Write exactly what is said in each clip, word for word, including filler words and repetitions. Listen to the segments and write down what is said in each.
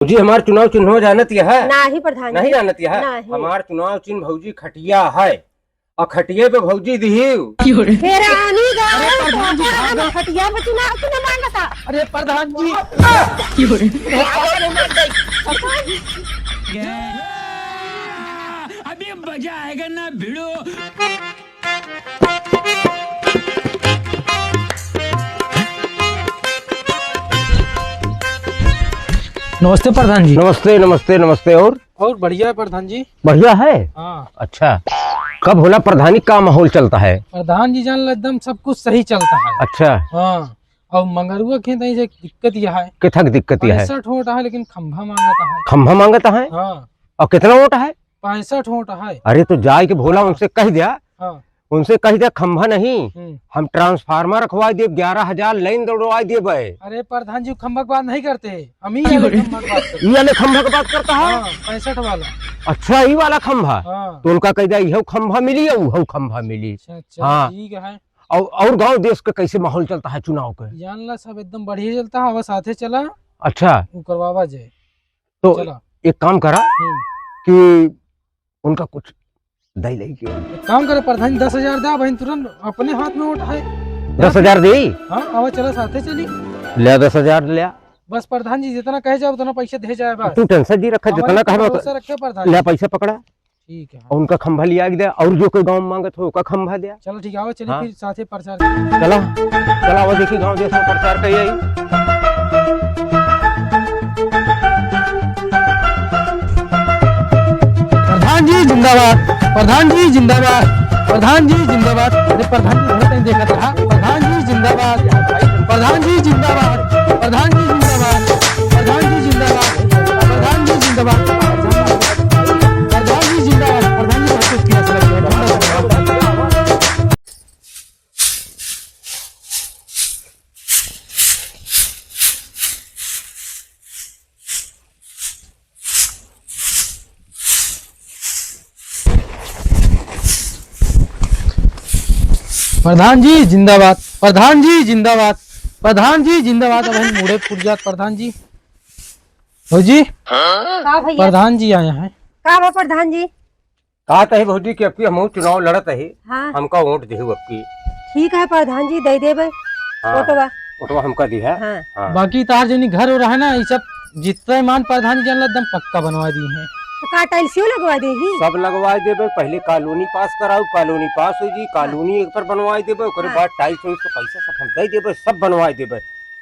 भौजी, हमार चुनाव चिन्हो जानत यह है? नाही प्रधान जी। नहीं जानत यह है? नहीं। हमार चुनाव चिन्ह भौजी खटिया है, और खटिये पे भौजी दिहिउ। हे रानी गा, अरे प्रधान जी, भागो। खटिया पे चुनाव चिन्ह मांगता। अरे प्रधान जी। अभी मजा आएगा ना भिड़ो। नमस्ते प्रधान जी। नमस्ते, नमस्ते, नमस्ते। और? और बढ़िया है प्रधान जी। बढ़िया है? हाँ। अच्छा, कब होला प्रधानी, का माहौल चलता है? प्रधान जी जान ला एकदम सब कुछ सही चलता है। अच्छा। हाँ, और मंगरुआ के तई से दिक्कत यह है। किथक दिक्कत यह है? पैंसठ वोट है लेकिन खंभा मांगता है। खंभा मांगता है? हाँ। और कितना वोट है? पैंसठ वोट है। अरे तो जाए के भोला हाँ। उनसे कह दिया, हाँ। उनसे कह दिया खंभा नहीं, हम्म। हम ट्रांसफार्मर रखवाई देब, ग्यारह हजार लाइन दौड़वाई देब। अरे प्रधान जी खंभा के बात नहीं करते, हम ही वाले खंभा के बात करते। ये वाले खंभा के बात करता है? हाँ, पैंसठ वाला। अच्छा, ये वाला खंभा? हाँ। तो उनका कह दिया, यह खंभा मिली या वह खंभा मिली। अच्छा, अच्छा, हाँ। ठीक है। और, और गांव देश का कैसे माहौल चलता है चुनाव का? जान ला सब एकदम बढ़िया चलता है, बस साथे चला। अच्छा। वो करवावा जाए। तो चला। एक काम करा हम्म। कि उनका कुछ दे ले के। एक काम करे प्रधान जी, दस हजार दा, बहन तुरंत अपने हाथ में वोट है। दस हजार दे? हाँ, आवा चला साथे चली। ले दस हजार ले। बस प्रधान जी जितना कहे जाओ उतना पैसा दे जाए बस। तू टेंशन जी रखे, हमारे जितना ऊपर कहे भरोसा रखे प्रधान ले जी। पैसा पकड़ा। ठीक है। और उनका खंभा लिया के दे, और जो कोई गाँव में मांगत हो, ओका खंभा दे। चलो ठीक है, आओ चलिए हाँ। फिर साथे प्रचार करें। चला, चला, वो देखी गाँव देश में प्रचार करिए। प्रधान जी जिंदाबाद, प्रधान जी जिंदाबाद, प्रधान जी जिंदाबाद। अरे प्रधान जी, घर कहीं देखत रहा। प्रधान जी जिंदाबाद, प्रधान जी जिंदाबाद, प्रधान जी जिंदाबाद, प्रधान जी जिंदाबाद, प्रधान जी जिंदाबाद। प्रधान जी जिंदाबाद, प्रधान जी बहुत कुछ किया सर। प्रधान जी जिंदाबाद, प्रधान जी जिंदाबाद, प्रधान जी जिंदाबाद। अब हम मुड़े फूट जात प्रधान जी। भौजी, का भैया? प्रधान जी आया है। का बा प्रधान जी? कहत है भौजी कि अब की हमहू चुनाव लड़त है, हाँ। हमका वोट देहु अब की। ठीक है प्रधान जी, दे देबे। हाँ। वोटवा। वोटवा हमका दी है। हाँ। हाँ। बाकी तार जनी घर हो रहा है ना, ये सब जितना मान प्रधान जी जान ला एकदम पक्का बनवा दी है। तो का टाइल्सियो लगवा दे ही? सब लगवा देबे, पहले कॉलोनी पास कराऊ, कॉलोनी पास हो जी, हाँ। कॉलोनी एक पर बनवा देबे, ओकरे हाँ। बाद टाइल्स वाइल्स का पैसा सब हम दे देबे, सब बनवा देबे।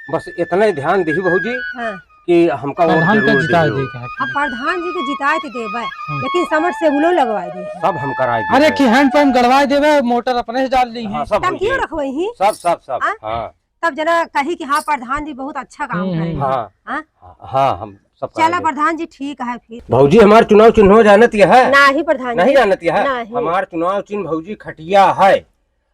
बस इतना ही ध्यान देही भौजी। हाँ। कि हमका वोट प्रधान का जरूर जिताए दियो। दे के है। हाँ, प्रधान जी के जिताए के देबे, हम्म। लेकिन समरसेबुलो लगवाए दे। सब हम कराए देबे। अरे कि हैंडपंप गड़वाए देबे, मोटर अपने से डाल ली हाँ, है। सब टंकियो होई। रखवाई ही। सब, सब, सब। हाँ? हाँ। तब जना कही कि हाँ, प्रधान जी बहुत अच्छा काम हम्म, करे हम्म। हैं। हाँ। हाँ? हाँ, हम सब करा चला देबे। प्रधान जी, ठीक है फिर। भौजी, हमार चुनाव चिन्हो जानत यह है? नाही प्रधान नहीं जी। जानत यह है? नहीं। हमार चुनाव चिन्ह भौजी खटिया है।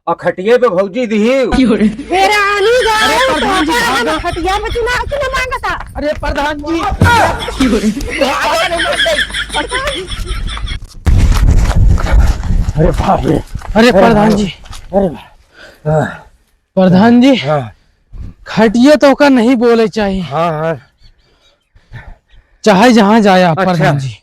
और खटिये पे भौजी दिही। हे रानी गा, अरे प्रधान जी, तो भागा। खटिया पे चुनाव चिन्ह मांगता। अरे प्रधान जी। अरे बाप रे। अरे अरे प्रधान भाई। जी। अरे भाई। हाँ। प्रधान जी। हाँ। खटिये तो का नहीं बोले चाहिए। हाँ, हाँ। चाहे जहाँ जाए आप अच्छा। प्रधान जी।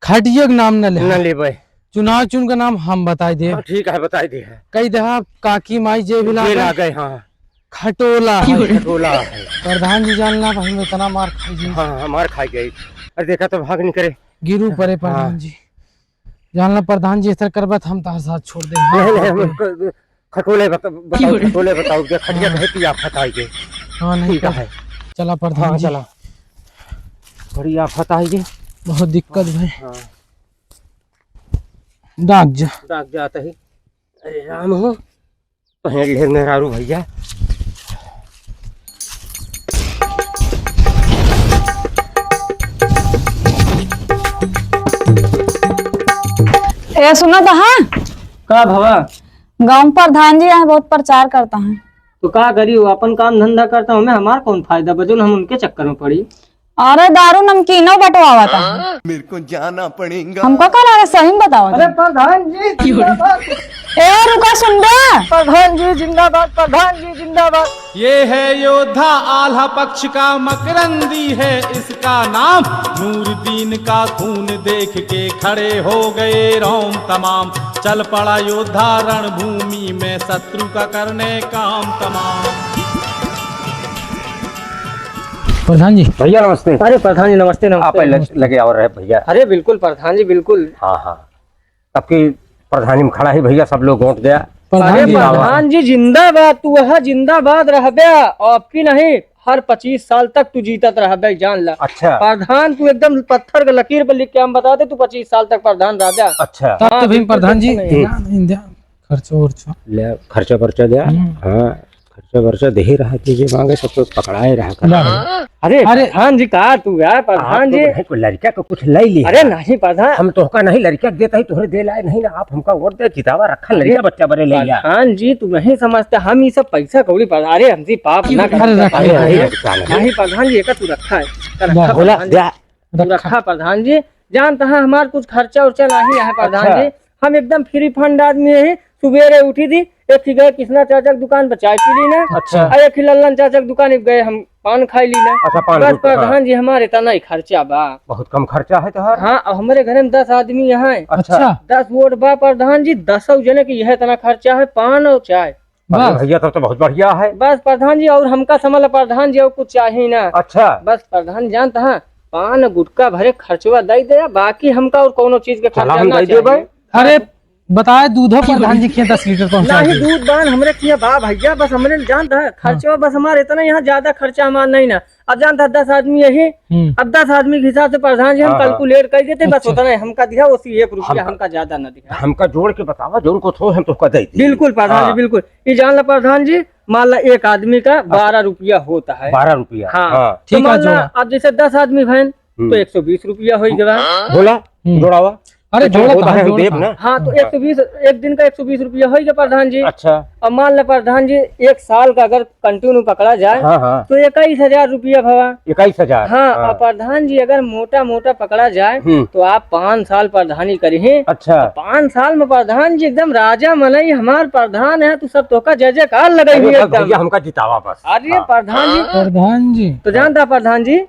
खटिया के नाम न ले। न लेबै। चुनाव चिन्ह का नाम हम बताई दे। हाँ, ठीक है, बताई दे है। कई दहा काकी माई जे भी जे लागे। लागे, हाँ। खटोला है। हाँ, खटोला है। प्रधान जी जान ला भाई, मैं इतना मार खाई जी। हाँ, हाँ, मार खाई गई। अरे देखा तो भाग निकरे। गिरू परे हाँ। प्रधान जी। जान ला प्रधान जी, इस तरह करबा तो हम तार साथ छोड़ दे। नहीं, नहीं, हम क-, खटोले बता-, बताओ, क्यों रे? खटोले बताओ, जे खटिया हाँ। कहे कि आफत आई गई। हाँ, नहीं ठीक कर। है। चला प्रधान हाँ, जी। चला। बड़ी आफत आई गई। बहुत दिक्कत भाई। हाँ। डाक जा। डाक जात ही। अरे राम हो, पहन ले मेहरारू भैया। ए, सुना तो हाँ? का भवा? गाँव प्रधान जी यहाँ बहुत प्रचार करता है। तो का करी, वो अपन काम धंधा करता हूँ मैं, हमार कौन फायदा बा, जौन हम उनके चक्कर में पड़ी। अरे दारू नमकीनो बंटवावत है। मेरे को जाना पड़ेगा। हमका का लगा सही में बतावत है। अरे प्रधान जी जिंदाबाद। ए रुका सुन बे। प्रधान जी जिंदाबाद, प्रधान जी जिंदाबाद। ये है योद्धा आल्हा पक्ष का मकरंदी है इसका नाम। नूरदीन का खून देख के खड़े हो गए रोम तमाम। चल पड़ा योद्धा रणभूमि में शत्रु का करने काम तमाम। प्रधान जी। भैया नमस्ते। अरे प्रधान जी नमस्ते, नमस्ते। आप लग-, लगे और रहे भैया। अरे बिल्कुल प्रधान जी, बिल्कुल। हाँ, हाँ। अब की प्रधानी में खड़ा ही भैया, सब लोग वोट दिया। प्रधान अरे जी। प्रधान जी जिंदाबाद, तू वहाँ जिंदाबाद रहबे, अब की नहीं, हर पच्चीस साल तक तू जीतत रहबे, जान ला। अच्छा। प्रधान तू एकदम पत्थर के लकीर पर लिख के हम बता दे, तू पच्चीस साल तक प्रधान रहबे। अच्छा। तब हाँ, तो भीम बिल्कुल प्रधान जी, tension नहीं है। ध्यान, ध्यान, खर्चा वर्चा। ले, खर्चा वर्चा दिया? हम्म। हाँ। खर्चा बर्चा देहे रहा, जे जे मांगे सब तो पकड़ाए रहा कर। ना। अरे, अरे। प्रधान जी का तू यार, प्रधान आप तो जी। नहीं, कोई लड़का को कुछ ले ली अरे है। नहीं प्रधान। हम तोहका नहीं लड़का के देता ही, तोहरे दे लाए नहीं ना, आप हमका वोट दे, जितावा रखा अरे, लड़का बच्चा बड़े ले लिया। प्रधान जी, तू नहीं समझते, हम ये सब पैसा कौड़ी पर, अरे हमसे पाप ना अरे, करते। रखा अरे, है। नहीं रखता नहीं। नहीं प्रधान जी, एक तू रखा है। रखा ना। बोला, प्रधान जी। जा। तू रखा। रखा प्रधान जी, जानता है हमार कुछ खर्चा उर्चा नहीं है प्रधान अच्छा। जी, हम एकदम free fund आदमी है। सुबेरे उठी थी, एक ही गए किसना चाचा की दुकान पर चाय पी ली ना, अच्छा। और एक ही लल्लन चाचा की दुकान गए हम पान खाई ली ना। अच्छा, पान बस गुटखा। प्रधान जी हमारे इतना ही खर्चा बा। बहुत कम खर्चा है तोहार। हाँ, और हमारे घर में दस आदमी यहाँ है। अच्छा। अच्छा। दस वोट बा प्रधान जी, दसों जने के यह इतना खर्चा है, पान और चाय। अरे बस। भैया, तब तो बहुत बढ़िया है। बस प्रधान जी, और हमका समझ ला प्रधान जी, और कुछ चाहिए ना। अच्छा। बस प्रधान जानता है, पान गुटखा भरे खर्चवा दे दे, बाकी हमका और कोनो चीज के चला खर्चा हम ना दे देबे। चाहिए। अरे बताए, दूधो प्रधान जी के दस लीटर पहुंचा नहीं, दे। दूध बान हमरे किया बा भैया, बस हमरे जानता है, हाँ। खर्चवा बस हमारे इतना, यहाँ ज्यादा खर्चा हमार नहीं ना। अब जानता है, दस आदमी यही, हम्म। अब दस आदमी के हिसाब से प्रधान जी हम हाँ, हाँ। Calculate कर देते, बस अच्छा। उतना ही हमका दिया, उसी एक रुपया हमका, हमका ज्यादा ना दिया। हमका जोड़ के बतावा, जौन कुछ हो हम तोहका दे दी। बिल्कुल प्रधान जी, हाँ। बिल्कुल। ये जान ला प्रधान जी, मान ला एक आदमी का अच्छा। बारह रुपया होता है। बारह रुपया? हाँ। हाँ। तो ठीक है, मान ला जोड़ा। अब जैसे दस आदमी भैन, हम्म। तो एक सौ बीस रुपया हो गया। बोला, हम्म। जोड़ावा। अरे तो जोड़ो, होता है, हम जोड़ो देब ना। हाँ, तो हाँ। एक सौ बीस, एक दिन का एक सौ बीस रुपया हो गया प्रधान जी। अच्छा। अब मान ला प्रधान जी, एक साल का अगर continue पकड़ा जाए, हाँ, हाँ। तो इक्कीस हजार रुपया भवा। इक्कीस हजार? हाँ, हाँ। अब प्रधान जी अगर मोटा मोटा पकड़ा जाए, हम्म। तो आप पाँच साल प्रधानी करिहे। अच्छा। पाँच साल में प्रधान जी एकदम राजा मनई हमार प्रधान है, तू सब तोहका जय जयकार लगई अरे बस एकदम। भैया, हमका जितावा बस। अरे हाँ। प्रधान जी। प्रधान जी। तो जानता प्रधान जी,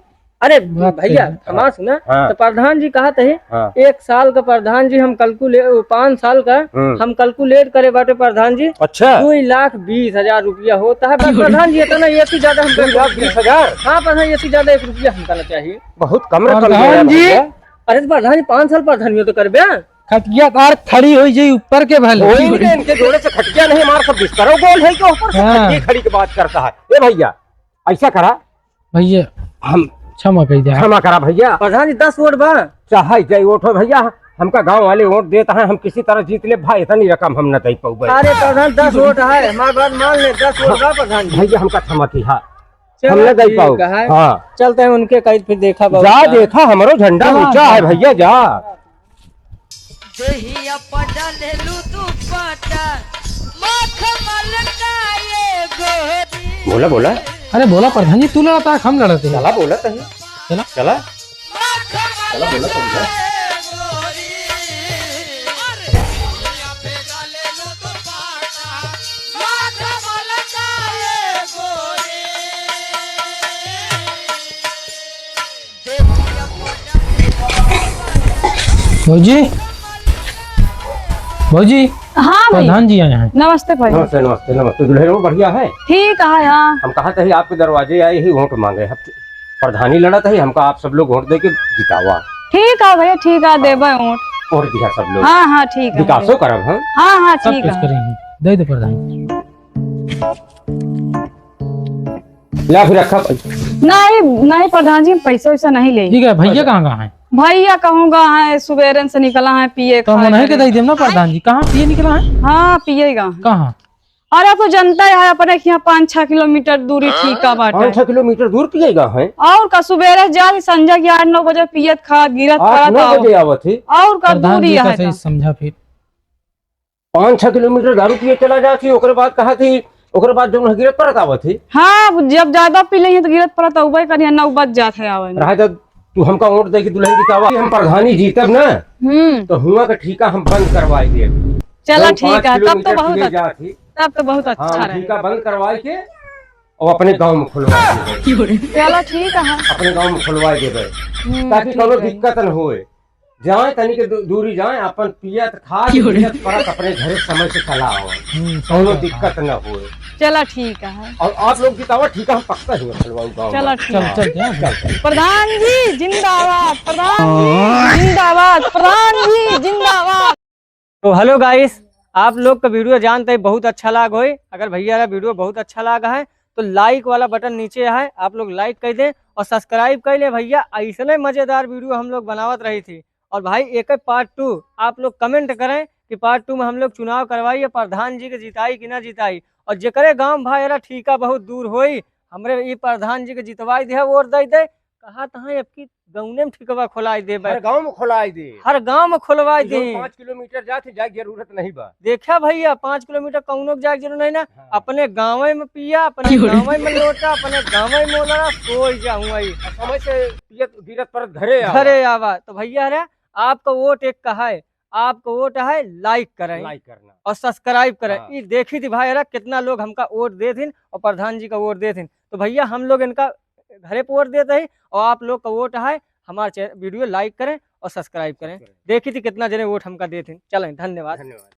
अरे बात भैया, सही है। हमार सुना, हाँ। तो प्रधान जी कहत है, हाँ। एक साल का प्रधान जी हम calculate, पाँच साल का हम्म। हम calculate करे बाटे प्रधान जी, अच्छा। दो लाख बीस हजार रुपया होता है। बस प्रधान जी, इतना, ये से ज्यादा हमका दो लाख बीस हजार? हाँ प्रधान, ये से ज्यादा एक रुपया हमका ना चाहिए। बहुत कम रकम प्रधान जी। अरे तो प्रधान जी, पाँच साल प्रधान जी तो करबे। खटिया तार खड़ी हो जाई ऊपर के भले। कोई नहीं, इनके जोड़े से खटिया नहीं, हमार सब बिस्तरो गोल है, के ऊपर से हाँ। खटिया खड़ी के बात करता है। ए भैया, ऐसा करा, भैया, हम क्षमा कई दे। क्षमा करा भैया। प्रधान जी, दस वोट बा। चाहे जय वोट हो भैया, हमका गांव वाले वोट देता है, हम किसी तरह जीत ले भाई, इतनी रकम हम न दे पाऊबे। अरे प्रधान, दस वोट है, हमार बात मान ले, दस वोट बा प्रधान जी। भैया, हमका क्षमा की, हाँ। चलो, हम न दे ठीक पाऊ। है। हाँ। चलते हैं उनके कई, फिर देखा बाबू जा का। देखा, हमरो झंडा हाँ। ऊंचा है भैया, जा। देहिया पर डालेलू दुपट्टा, मखमल का ये गोरी। बोला, बोला। अरे बोला प्रधान जी, तू लड़ता है, हम लड़ते हैं। चला, बोला तही। चला। चला। मखमल चला, बोला, का समझा। ये गोरी। अरे देहिया पे डालेलू दुपट्टा, मखमल का ये गोरी। भौजी, भौजी, हाँ भाई। प्रधान जी आए हैं। नमस्ते भाई। नमस्ते, नमस्ते, नमस्ते। दुल्हन बढ़िया है? ठीक है, हाँ। हम कहा थे आपके दरवाजे आए ही वोट मांगे। हम प्रधानी लड़ा था, हमका आप सब लोग वोट दे के जितावा। ठीक है भैया, ठीक है, देबे वोट। वोट दिया सब लोग। हाँ, हाँ, ठीक है। विकासो करब हम। हाँ, हाँ, सब ठीक कुछ है। करेंगे। दे दो प्रधान। ला फिर रखा। नहीं, नहीं प्रधान जी, पैसा वैसा नहीं ले। ठीक है, भैया कहाँ, कहाँ है? भैया कहूँ कहाँ है, सुबेरे से निकला है पिए तो खाए हम नहीं के करे। दे देम ना प्रधान जी, कहाँ पिए निकला है? हाँ, पिए ही कहाँ है। कहाँ? अरे, आप तो जनता है, अपने यहाँ पाँच छह किलोमीटर दूरी हाँ। ठीका बाटे। पाँच छह किलोमीटर दूर पिए गा है? और का, सुबेरे जाए, संझा के आठ नौ बजे पियत खात, गिरत आठ पड़त नौ आओ। बजे आवत है। और का, प्रधान दूरी जी का है सही का। समझा फिर। पाँच छह किलोमीटर दारू पिए चला जात ही, ओकरे बाद कहा थी, ओकरे बाद जौन है गिरत परत आवत ही। हाँ, जब ज्यादा पी लेही तो गिरत परत अउबे करिहैं, नौबत जात है आवे में। रहे तो तू हमका वोट दे के दुल्हन जितावा, हम प्रधानी जीतब ना, हम्म। तो हुआँ का ठीका हम बंद करवाई देब। चला जौन ठीक पाँच है, तब तो किलोमीटर बहुत पिए अच्छा, जात ही। तब तो बहुत हाँ, अच्छा रहे। ठीका बंद करवाई के और अपने गाँव में खुलवाई देब। चला ठीक है। अपने गाँव में खुलवाई देब, हम्म, ताकि ठीक कौनो है। दिक्कत न होए। जाए तनी के दू-, दूरी जाए, अपन पियत खात, क्यों रे? पियत परत अपने घरे समय से चला आवे। हम्म, सही कौनो बात है। दिक्कत न होए। चला ठीक है। और आप लोग जितावा, ठीका हम पक्का ही खुलवाऊ गाँव चला में। ठीक चल, है। चल, चल। चल, चल। प्रधान जी जिंदाबाद, प्रधान जी जिंदाबाद, प्रधान जी जिंदाबाद। तो hello guys, आप लोग का video जानते ही बहुत अच्छा लाग होई। अगर भैया रा video बहुत अच्छा लागा है तो like वाला button नीचे है, आप लोग like कर दें और subscribe कर लें भैया। ऐसने मजेदार video हम लोग बनावत रही थी। और भाई एक part two आप लोग comment करें कि part two में हम लोग चुनाव करवाई या प्रधान जी के जिताई कि ना जिताई। और जेकरे गाँव भाई रा ठीका बहुत दूर होई, हमरे ई प्रधान जी के जितवाई दे, वोट दे दे, कहा तहाँ अब की गौने में ठिकवा खोलाई देबे। हर गाँव में खोलाई दे। हर गाँव में खोलवाई ई जौन दे। पाँच किलोमीटर जात है, जाए के जरूरत नहीं बा। देखा भैया, पाँच किलोमीटर कौनो के जाए के जरूरत नहीं ना। हाँ। अपने गाँवे में पिया, अपने क्यों रे? गाँवे में लोटा, अपने गाँवे में मोलरा, सोई जाऊँ आई। और समय से पियत गिरत परत घरे आवा। घरे आवा। तो भैया रे, आपका वोट एक का है, आपका वोट है like करें। Like करना। और subscribe करें। हाँ। ई देखी थी भाई रे, कितना लोग हमका वोट देथिन और प्रधान जी का वोट देथिन। तो भैया हम लोग इनका घरे पे वोट देते ही और आप लोग का वोट है, हमारे चै-, video like करें और subscribe करें। करें। देखी थी कितना जने वोट हमका देथिन। चलें, धन्यवाद। धन्यवाद।